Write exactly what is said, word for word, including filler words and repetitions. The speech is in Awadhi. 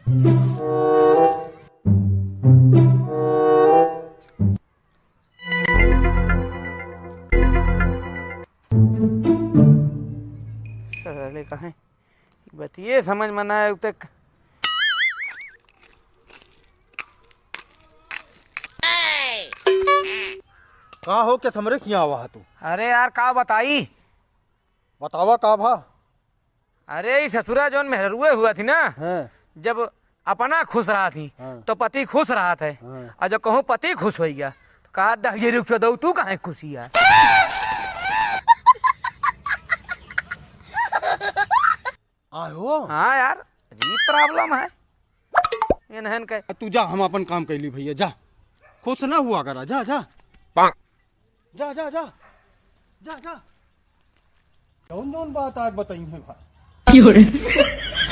साले कहाँ है? बतिये समझ में ना आए तक। का हो, के हमरे खियाँ आवा है तू? अरे यार, का बताई? बतावा का भा? अरे, ई ससुरा जौन मेहरुए हुआ थी ना, हाँ। जब अपना खुश रहत ही, हाँ। तो पति खुश रहत है। हाँ। और जब कहूँ पति खुश होइ गया, तो कहा, "दहिए रुक चो दऊ, तू काहे खुशी है?" आयो। हाँ यार, अजीब problem है। ये नहन के। तू जा, हम अपन काम कैली भैया, जा। खुश ना हुआ करा, जा, जा। जा, जा, जा। जा, जा। जौन जौन बात आज बताई है भाई। क्यों रे?